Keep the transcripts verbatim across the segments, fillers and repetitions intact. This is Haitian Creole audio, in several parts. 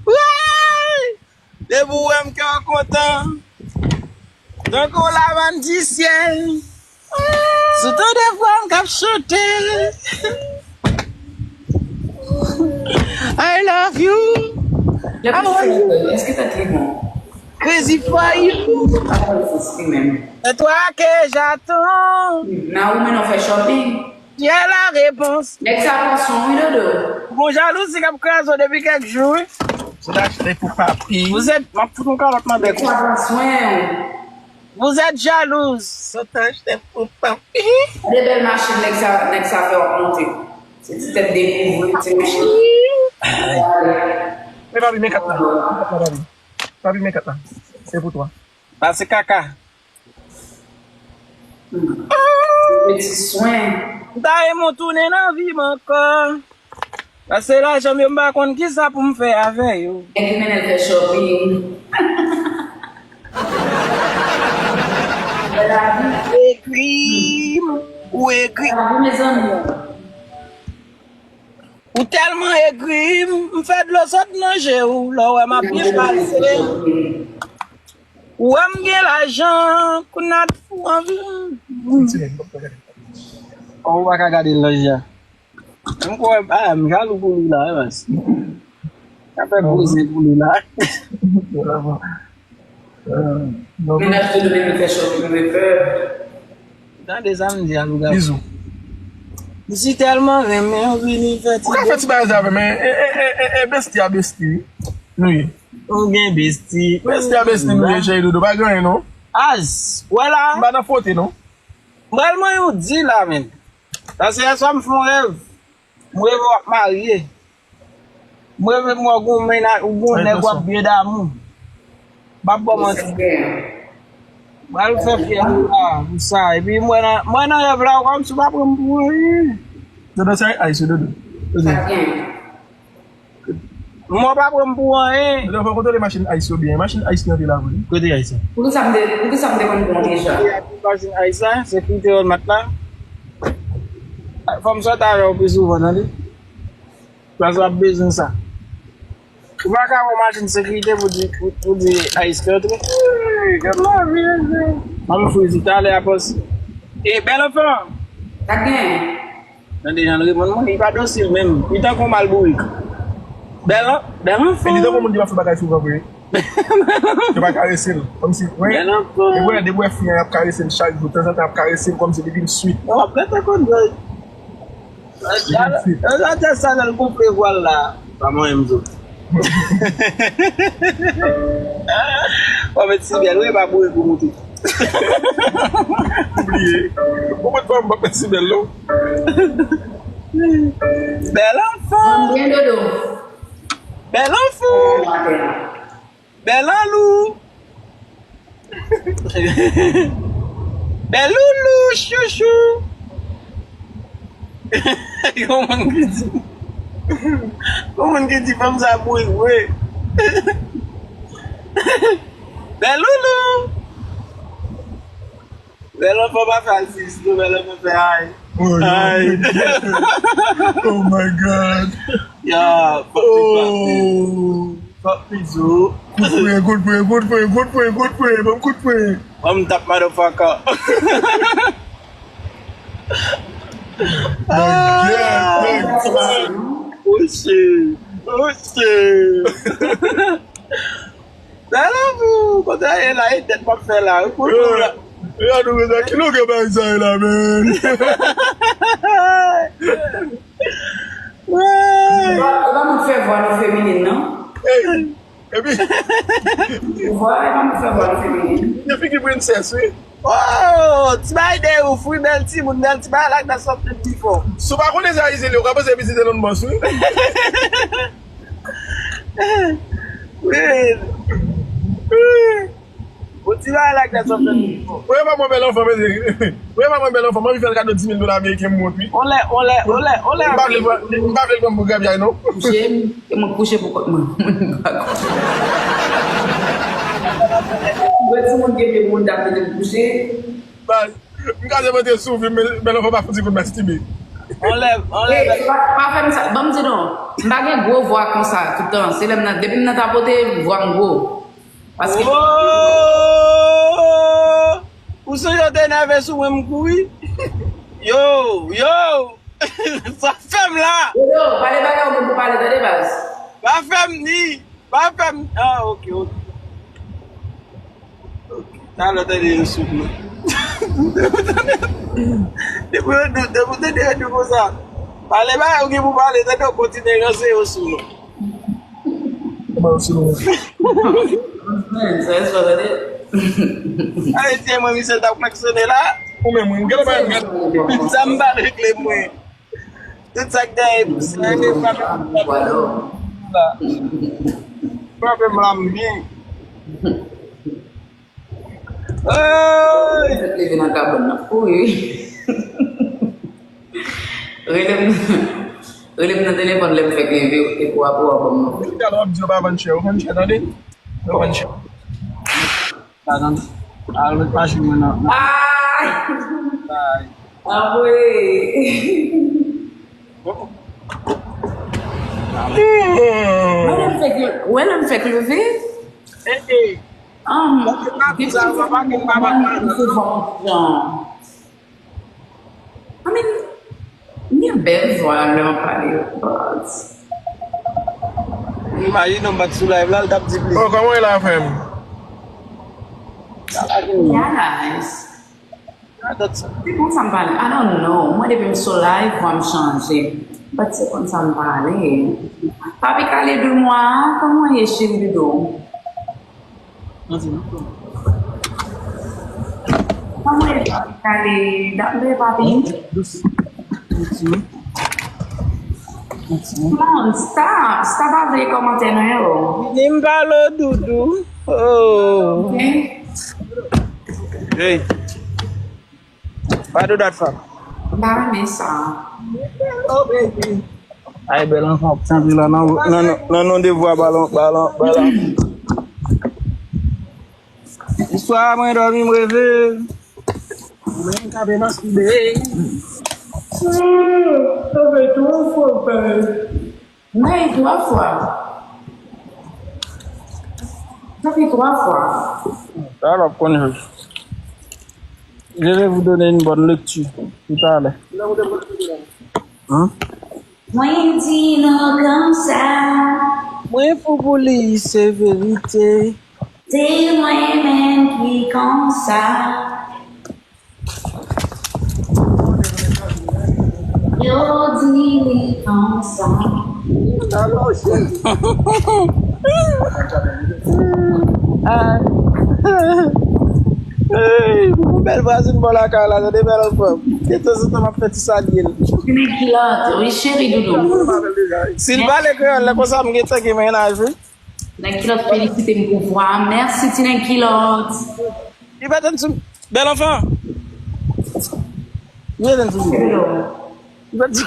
Woy! Depi w wè m kè w kontan. Tankou lavan di syèl. Sou tande vwa m k ap chante. I love you. Lè pou fè, èske tèt li bon? Crazy for you. Apa l fous li menm? C'est toi que j'attends. Nan ou men nou fè shopping. Jè la repons. Nèg sa pran swen wi, Dodo. Bon, jalouzi k ap kraze w depi kèk jou, wi. Sot achte pou papi. Vous êtes, m ap fout yon kalòt nan bèk ou. Nèg sa pran swen w. Vous êtes jalouse. Sot achte pou papi. De bèl machin nèg sa, nèg sa fè w ap monte. Se ti tèt dekouvri, ti machin. Ay. Men papi, men kat la. Papi, men kat la. Se pou twa. Pase kaka. Mete swen. M ta renmen w tounen nan vi m ankò. Pase lajan m yo, m pa konn kisa pou m fè avè yo. Nèg ki mennen l fè shopping. Egri, ou egri. Mezanmi. Ou tèlman egri, m fè dlo sot nan je w, lè w wè m ap byen pase. Ou wè m gen lajan, kounye a t fou anvi. Ou pa ka gade l nan je a. M kwè, ah, m jalou pou li la, wi, mas. Sa fè poze pou li la. Mennaj Dodo menm fè shopping, mwen pè. Tande sa m di a, lougawou. Bizou. M si tèlman renmen w vini fè ti. Ou ka fè ti bagay avè m, men, e, e, e, e, e, besti a besti, wi. Nou ye. Ou gen besti. Besti a besti, nou ye, cheri Dodo, pa gen anyen, non. Az, wè la. M pa nan fwote, non. M pral manyen w di la, menm. Paske yèswa m fè yon rèv. M reve w ap marye. M reve m wè w gon mennaj, ou gon nèg w ap byen damou. M ap ba w manti. M pral fè fyèl ou la, pou sa. Epi m wè nan, m wè nan rèv la, ou kòmsi w pa pran m pou anyen. Dodo, sa e ice, Dodo. Dodo. M wè w pa pran m pou anyen. Dodo, fò w kontwole machin ice yo byen. Machin ice ki antre la vre. Kote ice la? Poukisa m te, poukisa m te konn pran deja? Machin ice la, sekirite Walmart la. Fò m sòti avè w pi souvan, tande? Paske w ap bezwen sa. Ou pa ka pran machin sekirite pou di, pou, pou di ice ki antre. Wi, gad lavi, mesye. Ban m frizi talè a panse. E bèl anfan. Sa k gen? Tande jan l reponn mwen, li pa dosil menm. Li tankou yon mal bourik. Bèl an-, bèl anfan. E li tankou moun ki pa fè bagay souvan vre. Yo pa karese l. Kòmsi, wi. Bèl anfan. E wè, depi w wè fi a, y ap karese l chak jou. Tanzantan, y ap karese l kòmsi li vin sweet. Yo, w ap gentan konn, bro. Yo, yo, yo, sa nan l gonfle vwal la. Pa mwen menm tou. W ap met si bèl, wi, pa bourik pou moute. Ou bliye. Ou mèt pa m pa pèdi bèl non. Bèl anfan. Bèl anfan. Bèl anlou. Bèl loulou, chouchou. Yon moun ki di, yon moun ki di fanm sa bourik vre. Bèl loulou. Bèl anfan pa fè al siyis non, bèl anfan fè ay. Ay. Oh my God. Ya, fòk li fè. Oh. Fòk li zo. Kout pwen, kout pwen, kout pwen, kout pwen, kout pwen, ban m kout pwen. Ban m tap motherfucker. My God, my God. Oche, oche. Bèl anfan, kote w ye la, e tèt m ap fè la, wi, pou nou la. Yo, nou bezwen ki longueur bagay sa yo la, man. Yo pa, yo pa moun fè vwa nou feminin, non? Ey, epi vwa, yo pa moun fè vwa nou feminin. Yo figi princess, wi. Oh, ti bagay de ouf, wi, bèl timoun, bèl ti bagay like that something before. Si w pa konnen sa, Izeli, ou ka panse vizite London, wi. Wi. Wi. Bon, ti bagay like that something before. Wi, pa mwen bèl anfan, mezanmi. Wi, pa mwen bèl anfan, m anvi fè l kado dis mil dola ameriken m wont, wi. Olè, olè, olè, olè. M pa vle l pran, m pa vle l pran m pou grabyay, non. Kouche, e mwen kouche pou kont mwen. Mwen timoun gen de moun t ap mete m kouche. Baz, m ka se mete sou vi, men, men lè fò pa fouti kout mastibé. Anlè, anlè. Ey, pa, pa fè m sa. Ban m di non. M pa gen gwo vwa konsa tout tan. Se lè m nan, depi m nan tapote, vwa m gwo. Paske Oh! Ou sonje w te nève sou mwen, m kouri? Yo, yo! Sa fè m la! Yo, yo, pale bagay ou gen pou pale, tande baz. Pa fè m ni! Pa fè m. Ah, ok, ok. Ok. Talè tande yo sou mwen. Depi yo dou, depi w tande yo dou konsa. Pale bagay ou gen pou pale, tande w kontinye ranse yo sou mwen. Kòman yo sou mwen? Men, sa espwa tande. Ayisyen, mwen, misye t ap klaksonnen la. Ou menm, wi, ou genlè pa renmen. Sa m pa regle mwen. Tout sa k dèyè, se rete frape la. Frape m la, m byen. Ay! Fèk leve nan kabann nan. Wi. Rele m, rele m nan telefòn lè m fèk leve, epi w ap, w ap ban m nouvèl. Talè w ap di yo pa vann chè, yo vann chè, tande? Yo vann chè. Sa tande. Al met machin mwen nan. Ay! Ay! Anmwey! Wè lè m fèk, wè lè m fèk leve? Depi m leve, m se vann jan. I mean, m gen bèl vwa lè m ap pale yo, but. Imajine w bat sou live la, l t ap di plis. Oh, kòman w ye la, frè m? Yeah, nice. Se konsa m pale. I don't know. Mwen, depi m sou live, vwa m chanje. But se konsa m pale. Papi Kale di mwa, kòman w ye, cheri doudou? Kòman w ye, papi Kale? Dat m te papi. Come on, stop. Stop avè kòmantè nou yo. Vini m pale w doudou. Oh. Ok. Hey. Why do that, fam? M pa renmen sa. Oh, baby. Ay, bèl anfan ap chante la nan, nan, nan, nan non de vwa balon, balon, balon. Istwa mwen dòmi m reve. Mwen kape maskibe. Sa fè twa fwa, bèl. Nan twa fwa. Sa fè twa fwa. Sa w ap konnen. Je vais vous donner une bonne lecture tout à l'heure. Hein? Mwen di nou konsa. Mwen fou pou li, se verite. Se mwen menm ki konsa. Yo di li konsa. Hey, yon bèl vwazin bò lakay la, tande bèl anfan. Detanzantan m ap fè ti salye l. Kilòt, wi, cheri doudou. Si l pale kreyòl, lè konsa m gentan gen mennaj, wi. Nèg kilòt felisite m pou vwa a. Mèsi, ti nèg kilòt. Li pa tann sou bèl anfan. Li pa tann sou. Li pa tann sou.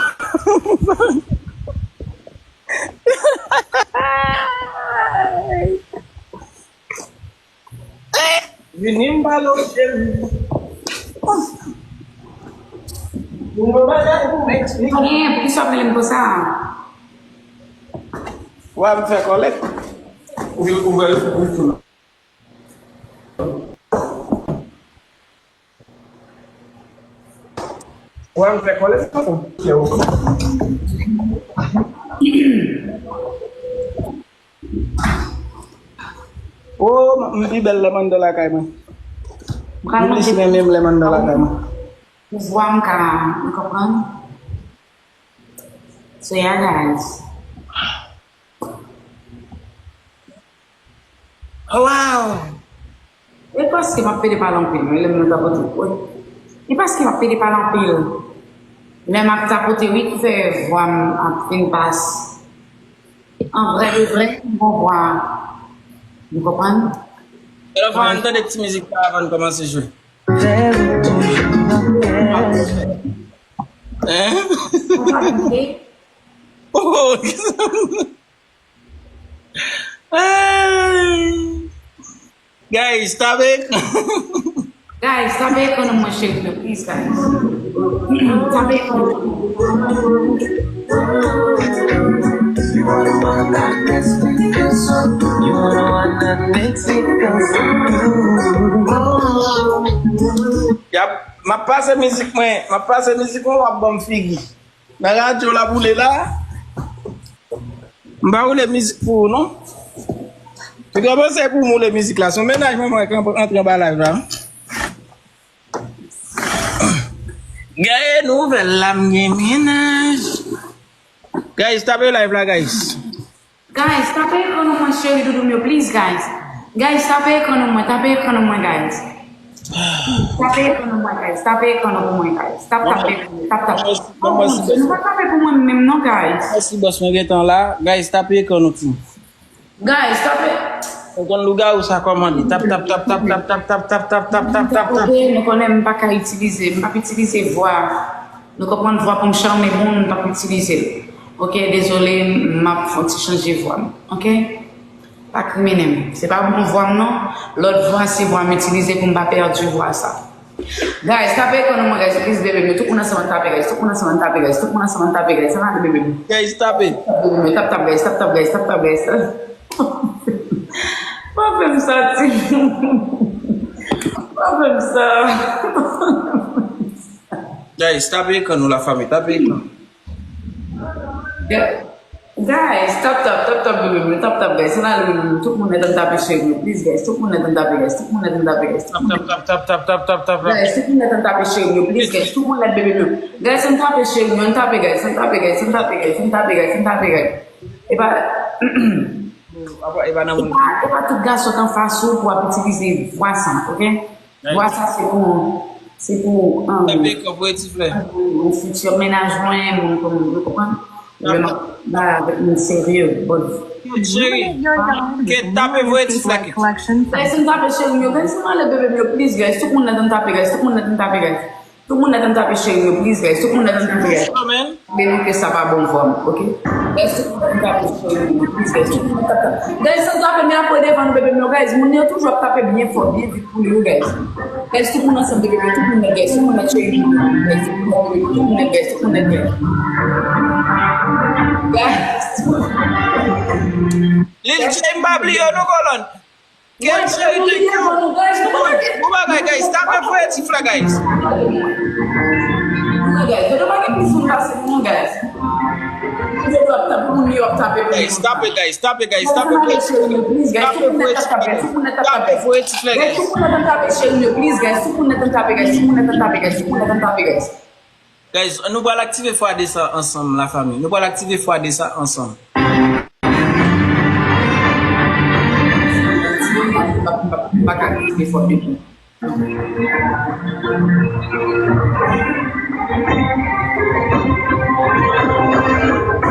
Vini m pale w, cheri. Bon, bon, bagay pou m eksplike. Gen, poukisa w ap rele m konsa? Wè, m fè kòlèt. Ou vin ouvè l pou tou. Wè, m fè kòlèt, m fè kòlèt. Oh, m pi bèl lè m anndan lakay mwen. M plis renmen m lè m anndan lakay mwen. Pouvwa m ka, m konprann. So yeah, guys. Oh, wow! E paske m ap pede pale anpil, wi, lè m nan tapote. Wi. E paske m ap pede pale anpil. Lè m ap tapote, wi, ki fè vwa m ap vin bas. An vrè de vrè, m gon vwa. Ou konprann? Alò, fò ann tande ti mizik sa avan n kòmanse jwe. Hein? Oh, hey! Guys, tape. Guys, tape ekran nou mwen cheri mwen, please, guys. Tape ekran nou. Y ap, m ap pase mizik mwen, m ap pase mizik mwen, w ap ban m figi. Nan radyo l ap woule la. M pa woule mizik pou ou non. Piga mwen se pou m woule mizik la. Se yon mennaj mwen mwen k antre anba live la. Gaye nouvèl la m gen mennaj. Guys, tape live la guys. Guys, tape ekran nou mwen cheri doudou m yo, please guys. Guys, tape ekran nou mwen, tape ekran nou mwen guys. Tape ekran nou mwen guys, tape ekran nou pou mwen guys. Tap tap ekran, tap tap. Oh mon Dieu, nou pa tape pou mwen menm non guys. Mèsi bòs mwen gentan la. Guys, tape ekran nou ti. Guys, tape. Ou konn lougawou sa kòman li. Tap tap tap tap tap tap tap tap tap tap tap tap. Nou konnen m pa ka itilize, m p ap itilize vwa. Nou konprann vwa pou m chame moun, m p ap itilize l. Ok, dezole, m ap fon ti chanje vwa m. Ok? Pa krimine m. Se pa bon vwa m non. Lòt vwa se vwa m itilize pou m pa pèdi vwa sa. Guys, tape ekran nou mwen guys, please bebe m yo. Tout moun ansanm an tape guys, tout moun ansanm an tape guys, tout moun ansanm an tape guys. Ann ale bebe m. Guys, tape. Tap tap guys, tap tap guys, tap tap guys. Pa fè m sa ti. Pa fè m sa. Guys, tape ekran nou la fanmi, tape ekran. Guys, tap tap, tap tap bebe m, tap tap guys, ann ale bebe m, tout moun nèt ann tape cheri m yo, please guys, tout moun nèt ann tape guys, tout moun nèt ann tape guys, tout moun nèt ann tape cheri m yo, please guys, tout moun nèt bebe m yo, guys ann tape cheri m yo, ann tape guys, ann tape guys, ann tape guys, ann tape guys, ann tape guys, epa, epa, epa tout gason k anfas ou pou ap itilize vwa sa, ok? Vwa sa se pou, se pou, um, yon fiti mennaj mwen, moun konn, ou konprann? Lè m ap bay avèk moun serye, but. Cheri, ke tape voye ti flèk. Guys, ann tape cheri m yo, guys, ann ale bebe m yo, please, guys, tout moun nèt ann tape, guys, tout moun nèt ann tape, guys. Tout moun nèt ann tape cheri m yo, please, guys, tout moun nèt ann tape, guys. Men nou ke sa pa bon vwa m, ok? Guys, tout moun ap tape sou yo, please, guys, tout moun ap tape. Guys, san tape, men apre devan nou bebe m yo, guys, moun yo toujou ap tape byen fò, byen vit pou li wi, guys. Guys, tout moun ansanm bebe m yo, tout moun nèt, guys, tout moun nèt cheri m yo, guys, tout moun nèt bebe m yo, tout moun nèt, guys, tout moun nèt, guys. Guys. Lil J m pa bliye w non kolòn. Gen cheri, thank you. Bon bagay guys, tape voye ti flè guys. Guys, tape guys, tape guys, tape voye ti flè guys. Tape voye ti flè guys. Tape voye ti flè guys. Guys, nou pral aktive fwa de sa ansanm, la famille. Nou pral aktive fwa de sa ansanm.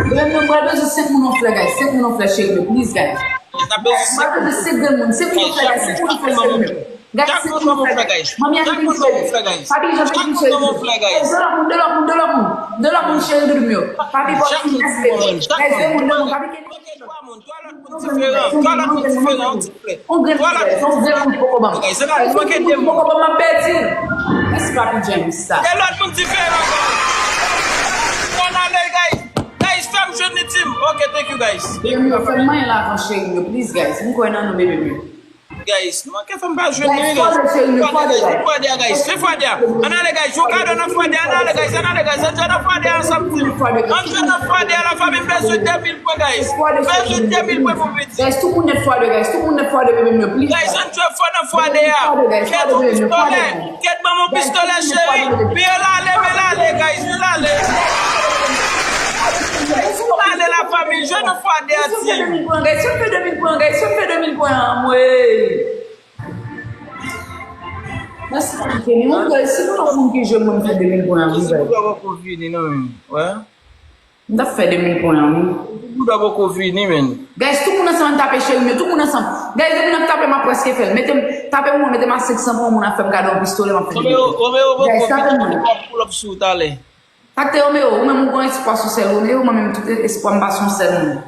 Granmoun, mwen bezwen senk moun yon flè, guys. Senk moun yon flè, cheri, please, guys. Mwen bezwen senk granmoun, senk moun yon flè, guys. Senk moun yon flè, cheri. Guys, senk moun yon flè, guys. Manmi a vin cheri. Papi Jan vin cheri. Guys, de lòt moun, de lòt moun, de lòt moun. De lòt moun, cheri, doudou m yo. Papi Bòs vin cheri. Guys, de moun, de moun. Papi Kenny. Twa moun, twa lòt moun diferan, twa lòt moun diferan, yon ti flè. Twa lòt moun diferan. Guys, se la, li manke de moun. Poko ban m ap pèdi. Mèsi Papi James sa. De lòt moun diferan. Ann ale, guys. Guys, fè m jwenn li, team. Ok, thank you, guys. Thank you, guys. Fè m manyen la avan cheri m yo, please, guys. M kwè nan nou, bebe m yo. Guys, nou manke fè m pa jwenn nou, guys. Fwa de cheri m yo, fwa de a, guys. Fè fwa de a. Ann ale, guys. Jwe kado nan fwa de a, ann ale, guys. Ann ale, guys. Ann jwe nan fwa de a ansanm, team. Ann jwe nan fwa de a, la fanmi, m bezwen de mil pwen, guys. M bezwen de mil pwen pou piti. Guys, tout moun nèt fwa de, guys. Tout moun nèt fwa de, bebe m yo, please. Guys, ann jwe fò nan fwa de a. Kèt yon pistolè. Kèt ban m yon pistolè, cheri. Pi l ale, men l ale, guys. Men l ale. Guys, men l ale, la fanmi. Jwe nan fwa de a, team. Guys, fè de mil pwen, guys. Fè de mil pwen, guys. Fè de mil pwen, anmwey. Mèsi, Papi Kenny. Mwen, guys, si nou pa moun ki jwe, mwen fè de mil pwen, guys. Mwen, guys. M t ap fè de mil pwen an, wi. Bouda poko vini, menn. Guys, tout moun ansanm ann tape cheri m yo, tout moun ansanm. Guys, depi n ap tape, m ap prèske fè l. Mete m, tape pou mwen, mete m a senk san pou yon moun ap fè m kado yon pistolè, m ap fè l. Romeo, Romeo, Romeo, guys, tape mwen. Pull up sou ou talè. Sa k te Romeo, ou menm ou gen espwa sou sèl Romeo, mwen menm tout espwa m pa sou sèl moun.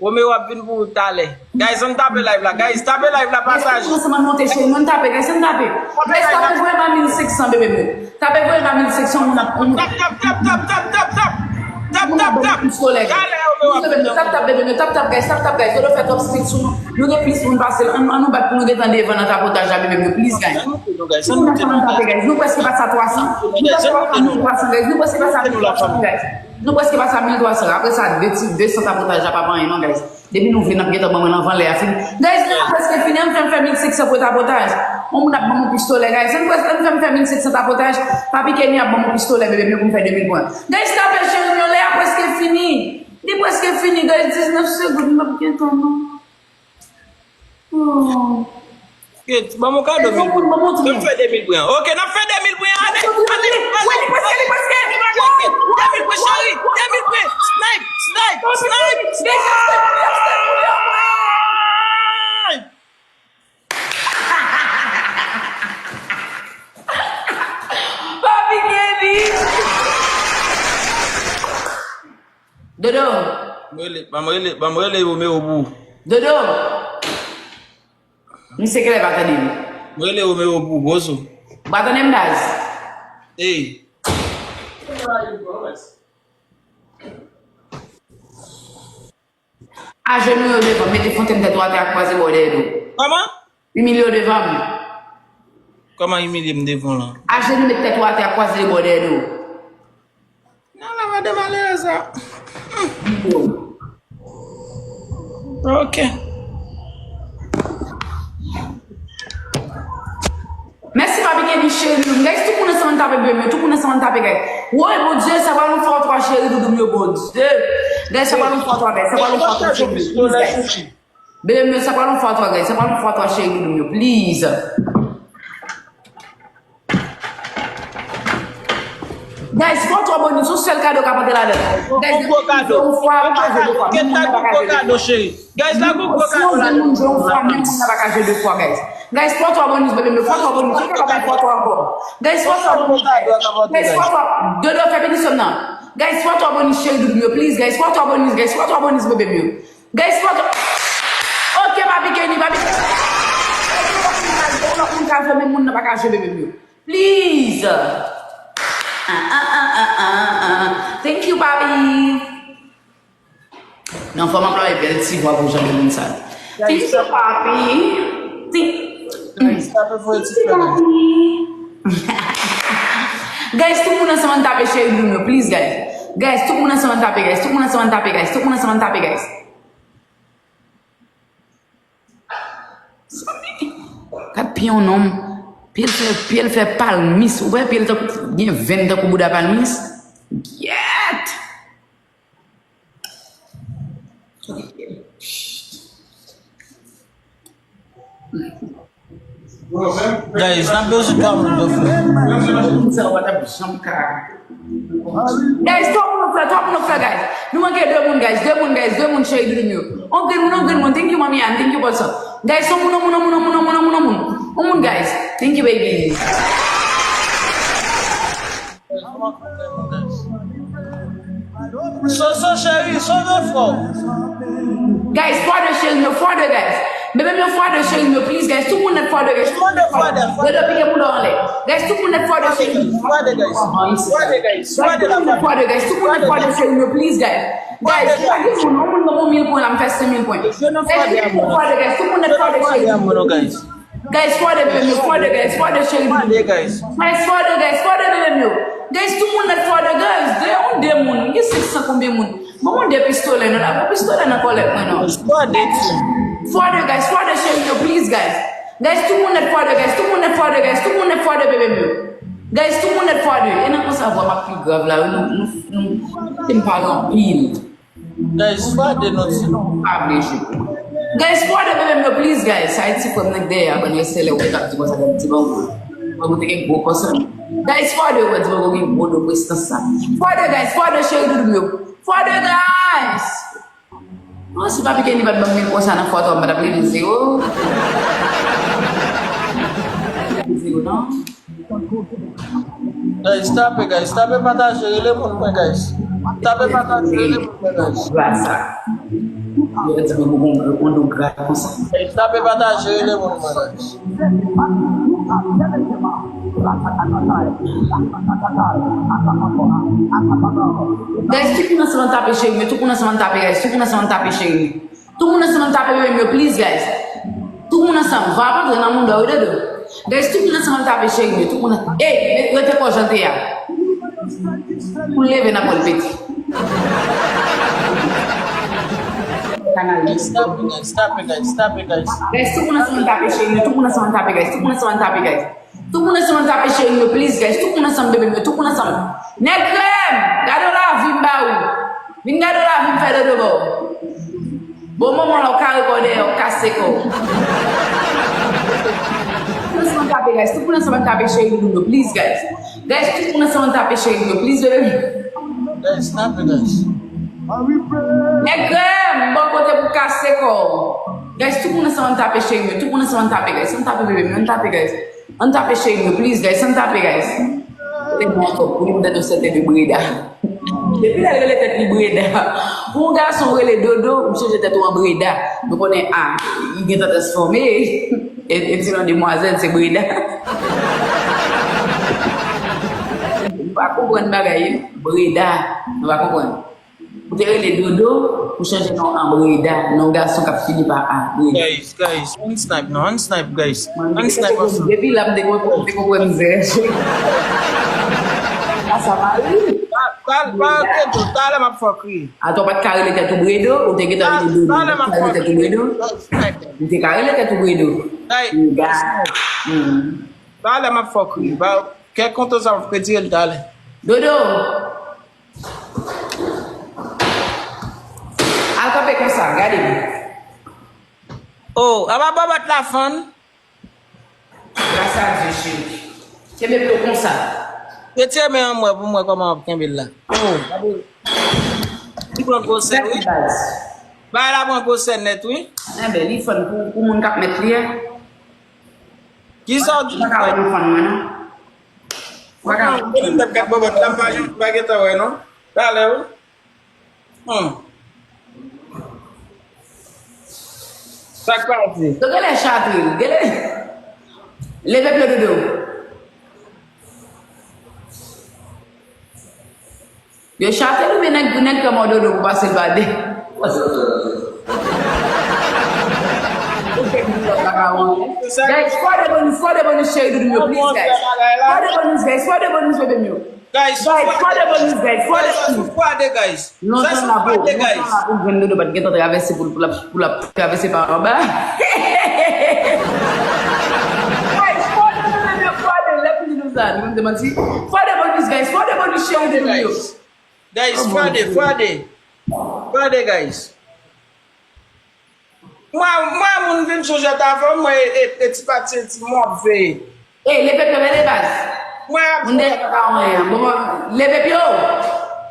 Romeo ap vin pou ou talè. Guys, ann tape live la. Guys, tape live la, pataje. Guys, ann tape, guys, ann tape. Guys, tape voye ba mil senk san, bebe m yo. Tape voye ba mil senk san, moun ap, moun ap. Tap, tap, tap, tap, tap, tap, tap. Tap, tap, tap. Talè, Romeo ap vin. Tap, tap, bebe m yo, tap, tap, guys, tap, tap, guys. Dodo fè twòp strik sou nou. Nou gen plis moun pase l. Ann, ann nou bat pou nou gentan devan nan tapotaj la, bebe m yo. Please, guys. Ann moute nou, guys. Ann moute nou, guys. Ann moute nou, guys. Nou prèske pase a twa san. Nou prèske pase a mil twa san, guys. Nou prèske pase a mil twa san, guys. Nou prèske pase a mil twa san. Apre sa, de ti, de san tapotaj la pa pa anyen non, guys. Depi nou vle, n ap gentan ban mwen l anvan lè a fini. Guys, lè a prèske fini, ann fè m fè mil senk san pou tapotaj. Yon moun ap ban m yon pistolè, guys. Ann prèske, ann fè m fè mil senk san tapotaj. Papi Kenny ap ban m yon pistolè, bebe m yo, pou m fè de mil pwen. Guys, tape cheri m yo, lè a prèske fini. Li prèske fini, guys. Diznèf segonn, m ap gentan non. Oh. Kèt, ban m yon kado mil pwen. Ban m yon ti. N ap fè de mil pwen. Ok, n ap fè de mil pwen. Ale, ale, ale. Wi, li prèske, li prèske. De mil pwen, cheri. De mil pwen. Snipe, snipe, snipe, snipe. Papi Kenny. Dodo. Ban m rele, ban m rele, ban m rele Romeo pou ou. Dodo. Misye genlè pa tande m. Mwen rele Romeo pou Bozo. Ou pa tande m, Daz? Ey. Ajenou yo devan, mete fontenn tèt ou atè a kwaze bò dèyè do. Kòman? Imilye yo devan m. Kòman imilye m devan w lan? Ajenou, met tèt ou atè a kwaze bò dèyè do. Non, la madan malere sa. Ok. Mèsi, Papi Kenny, cheri doudou m. Guys, tout moun ansanm ann tape, bebe m yo. Tout moun ansanm ann tape, guys. Woy, Bondye, sa pral yon fwa twa, cheri doudou m yo, Bondye. Guys, sa pral yon fwa twa, guys. Sa pral yon fwa twa, cheri doudou m, guys. Bebe m yo, sa pral yon fwa twa, guys. Sa pral yon fwa twa, cheri doudou m yo, please. Guys, fwa twa bonus, yon sèl kado k ap antre ladan l. Guys, yon gwo kado. Yon fwa, pa jwe de fwa. Menm moun nan pa ka jwe de fwa. Guys, la gon gwo kado la. Si yon moun jwe yon fwa, menm moun nan pa ka jwe de fwa, guys. Guys, fwa twa bonus, bebe m yo, fwa twa bonus. Ou ka pa bay fwa twa ankò. Guys, fwa twa bonus, guys. Guys, fwa twa, Dodo, fè petisyon nan. Guys, fwa twa bonus, cheri doudou m yo, please, guys. Fwa twa bonus, guys. Fwa twa bonus, bebe m yo. Guys, foto. Ok, Papi Kenny, Papi Kenny. Yon lòt moun ka jwe, menm moun nan pa ka jwe, bebe m yo. Please. Ah, ah, ah, ah, ah, ah. Thank you, Papi. Non, fò m anplwaye bèl ti vwa pou jan de moun sa. Thank you, Papi. Thank Guys, tape voye ti flè la. Guys, tout moun ansanm ann tape cheri doudou m yo, please, guys. Guys, tout moun ansanm ann tape, guys. Tout moun ansanm ann tape, guys. Tout moun ansanm ann tape, guys. Gad pye yon nonm. Pye l fè, pye l fè palmis. Ou wè pye l tankou, gen venn tankou bouda palmis. Gyèt! Guys, n ap bezwen twa moun pou fè. Moun sa yo pa t ap janm ka. Guys, twa moun nou fè, twa moun nou fè, guys. Nou manke de moun, guys. De moun, guys. De moun, cheri doudou m yo. On grenn moun, on grenn moun. Thank you, Mami Ann. Thank you, Paulson. Guys, on moun, on moun, on moun. On moun, guys. Thank you, baby. Soso cheri, sove fò. Guys, fwa de cheri m yo, fwa de, guys. Bebe m yo, fwa de cheri m yo, please, guys. Tout moun nèt fwa de, guys. Tout moun nèt fwa de, fwa de. Dodo pike pou dò anlè. Guys, tout moun nèt fwa de cheri m yo. Fwa de, guys. Fwa de, guys. Guys, tout moun nèt fwa de, guys. Tout moun nèt fwa de cheri m yo, please, guys. Guys, pa gen moun, yon moun ban mwen mil pwen la, m fè senk mil pwen. Guys, tout moun nèt fwa de, guys. Tout moun nèt fwa de cheri m yo. Guys, fwa de bebe m yo, fwa de, guys, fwa de cheri m yo. Guys, fwa de, guys, fwa de bebe m yo. Guys, tout moun nèt fwa de, guys. De, on de moun. Gen senk san konbyen moun? Bon, on de pistolè, non, la, bon, pistolè nan kòlèt mwen, non. Fwa de, guys, fwa de cheri m yo, please, guys. Guys, tout moun nèt fwa de, guys, tout moun nèt fwa de, guys, tout moun nèt fwa de bebe m yo. Guys, tout moun nèt fwa de. E nan konsa vwa m ap pi grav la, wi, nou, nou, nou, nou, m pale anpil. Guys, fwa de nou ti non. Pa vle jwe. Guys, fwa de bebe m yo, please, guys. Sa e ti frè m nan k dèyè a, bann reselè ou t ap di konsa, t ap di bango. Bango te gen gwo kò sa. Guys, fwa de ou wè di bango gen gwo do prestans sa. Fwa de, guys, fwa de cheri doudou m yo. Fwa de, guys. Non, si Papi Kenny pa t ban m mil konsa nan fwa twa, m pa t ap leve zewo. Zewo, non. Guys, tape, guys. Tape pataje, rele moun mwen, guys. Tape pataje, rele moun mwen, guys. Vwala sa. Yo di mwen, mwen, mwen, mwen, nou gra konsa. Tape pataje, rele moun mwen. Guys, tout moun ansanm tape cheri m yo, tout moun ansanm tape guys, tout moun ansanm tape cheri m yo. Tout moun ansanm tape bebe m yo, please guys. Tout moun ansanm, va ap antre nan mouda w wi dodo. Guys, tout moun ansanm tape cheri m yo, tout moun. Ey, rete kò jan te a. Pou leve nan kò l pete. Kanal. Tape guys, tape guys, tape guys. Guys, tout moun ansanm tape cheri m yo, tout moun ansanm tape guys, tout moun ansanm tape guys. Tout moun ansanm tape cheri m yo, please guys, tout moun ansanm bebe m yo, tout moun ansanm. Nèg kreyè m, gade yon lavi m ba ou. Vin gade yon lavi m fè dodo ba w. Bon moman la w kare kò w dèyè, w kase kò w. Tout moun ansanm tape guys, tout moun ansanm tape cheri m yo, please guys. Guys, tout moun ansanm tape cheri m yo, please bebe m. Guys, tape guys. Nèg kreyè m, bò kote pou kase kò w. Guys, tout moun ansanm tape cheri m yo, tout moun ansanm tape guys, ann tape bebe m yo, ann tape guys. Ann tape cheri m yo, please guys, ann tape guys. Te bon ankò, pou li mwen tande w se te de Breda. Depi lè l rele tèt li Breda. Pou yon gason rele Dodo, ou chanje tèt ou an Breda. Nou konnen a, li gentan transfòme. E, e ti non demwazèl, se Breda. Nou pa konprann bagay, wi. Breda. Nou pa konprann. Ou te rele Dodo, ou chanje non an Breda, non gason k ap fini pa A, Breda. Guys, guys, ann snipe non, ann snipe, guys. Ann snipe ansanm. Depi la, m te konprann, m te konprann mizè. A sa pa ri. Pa, pa, pa, Breda. Talè m ap fè w kriye. Atò, w pa t ka rele tèt ou Bredo, ou te gentan rele Dodo. Talè m ap fè w kriye. Ou te ka rele tèt ou Bredo. Guys, talè m ap fè w kriye. Ba, kèk kontan sa m ap retire l talè. Dodo. Al kanpe konsa, gade m. Oh, aba bòbòt la fann. Gras a Dye, cheri. Kenbe pye w konsa. Retire men an m wè pou m wè kòman w ap kenbe l la. Oh, gade. Li pran gwosè, wi. Bagay la pran gwosè nèt, wi. Enben, li fann pou, pou moun k ap mèt li a. Kisa w di? Ou pa ka wè nou fann mwen, non. Ou pa ka wè nou fann mwen. Mwen menm, m ap gad bòbòt la, m pa janm, m pa gentan wè, non. Talè, wi. Hmm. Sa k pa di? Yo genlè chatre, genlè. Leve pye Dodo. Yo chate l oubyen nèg, nèg pran mò Dodo pou pase l pa de. Guys, fò de bonus, fò de bonus cheri doudou m yo, please, guys. Fò de bonus, guys, fò de bonus bebe m yo. Guys, fò de bonus, guys, fò de bonus. Lontan la pou, lontan la pou grenn Dodo pa t gentan travèse pou, pou l ap, pou l ap travèse pa anba. Guys, fò de, fò de, fò de, lè fini nou sa, nou te manti. Fò de bonus, guys, fò de bonus, cheri de nou yo. Guys, fò de, fò de. Fò de, guys. Mwen, mwen, moun vin sou jèt avè m, mwen, e, e, e ti pati entim mwen ap veye. Ey, leve pye w, leve baz. Mwen ap. Moun dèyè pa ka wè anyen. Bon, leve pye w.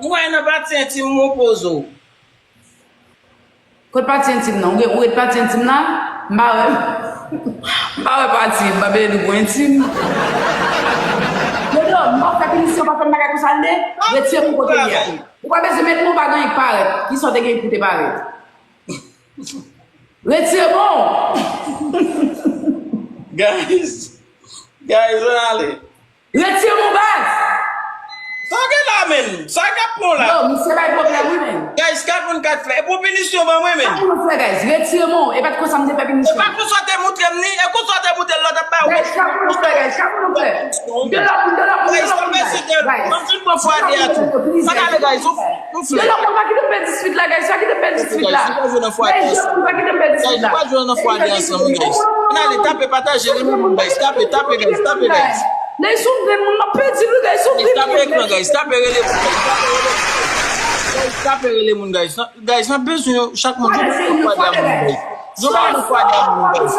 Mwen nan pati entim mwen poze w. Kot pati entim nan? Ou gen, ou ret pati entim la? M pa wè. M pa wè pati, m pa byen nou pou entim. Dodo, m pa fè pinisyon, pa fè m bagay konsa, tande? Retire m kote li a. Ou pa bezwen met mwen, ou pa gen anyen k parèt. Kisa w te gen pou te parèt? Retire bon! Guys, guys, ann ale. Retire bon baz! Sa w gen la, menm? Sa k ap pran w la? Yo, misye bay pwoblèm, wi, menm. Guys, kat moun kat flè. E pou pinisyon ban mwen, menm. Kat moun flè, guys. Retire bon. E pa t konsa m te fè pinisyon. E pa konsa w te moutre m, ni. E konsa w te moutre l lòt ap ba w. Guys, kat moun flè, guys. Kat moun flè. De lòt moun, de lòt moun, de lòt moun, guys. Guys, m fin pran fwa de a tou. Ann ale, guys. Ou, ou flè. De lòt moun, pa kite m pèdi swit la, guys. Pa kite m pèdi swit la. Guys, ou pa jwe nan fwa de ansanm. Guys, ou pa kite m pèdi swit la. Guys, ou pa jwe nan fwa de ansanm, guys. Ann ale, tape, pataje, renmen moun, guys. Tape, tape, guys. Tape, guys. Guys, sou grenn moun, m ap pèdi, wi, guys, sou grenn moun. Tape ekran, guys. Tape rele moun, guys. Tape rele moun, guys. Guys, n ap bezwen yo, chak moun. Jodi a, yon fwa de a moun, guys.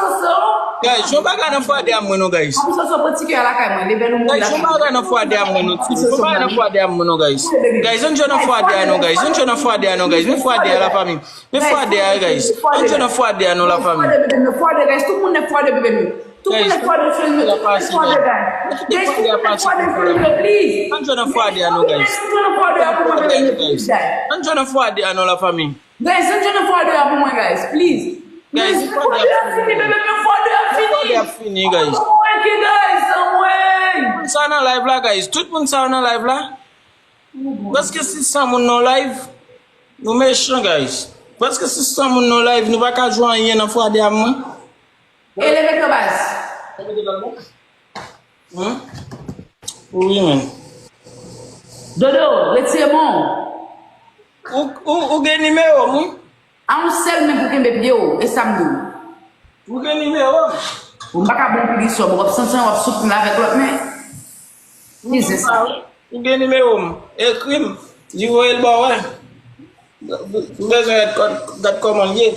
Yon bagay nan fwa de a moun, guys. Guys, yon bagay nan fwa de a mwen, non, guys. Guys, yon bagay nan fwa de a mwen, non, timoun. Yon bagay nan fwa de a mwen, non, guys. Guys, ann jwe nan fwa de a, non, guys. Ann jwe nan fwa de a, non, guys. Men fwa de a, lafanmi. Men fwa de a, guys. Ann jwe nan fwa de a, non, lafanmi. Fwa de, bebe m yo. Fwa de, guys. Tout moun nan fwa de, bebe m yo. Tout moun nan fwa de, bebe m yo. Tout moun nan fwa de, guys. Guys, tout moun nan fwa de, bebe m yo, please. Ann jwe nan fwa de a, non, guys. Guys, tout moun nan fwa de a, bebe m yo, please, guys. Ann jwe nan fwa de a, non, lafanmi. Guys, ann jwe nan fwa de a pou mwen, guys, please. Guys, fwa de a fini, bebe, nan fwa de a fini. Fwa de a fini, guys. Anmwey, guys, anmwey. Tout moun sa nan live la, guys. Tout moun sa nan live la. Prèske sis san moun nan live. Nou mechan, guys. Prèske sis san moun nan live, nou pa ka jwe anyen nan fwa de a mwen. E leve to baz. Hmm? Wi, men. Dodo, retire bon. Ou, ou, ou gen nimewo m, wi. A yon sèl men pou kenbe pye w, e sa m di w. Ou gen nimewo m. Ou m pa ka bon pinisyon, bon, w ap santi w ap soutni l avèk lòt men. Ou di sa, wi. Ou gen nimewo m. Ekri m. Di voye l ba w, wè. M bezwen gad kò-, gad kòman l ye.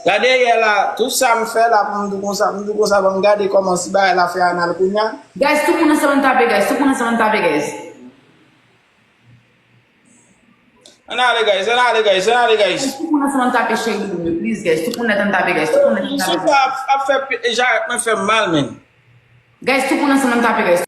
Gade yè la, tout sa m fè la pou m di konsa, m di konsa, ban m gade kòman si bagay la fè anal kounya. Guys, tout moun ansanm ann tape, guys, tout moun ansanm ann tape, guys. Ann ale, guys, ann ale, guys, ann ale, guys. Guys, tout moun ansanm ann tape, cheri doudou m yo, please, guys, tout moun nèt ann tape, guys, tout moun nèt ann tape. Sou sa ap, ap fè pi-, jarèt mwen fè m mal, men. Guys, tout moun ansanm ann tape, guys.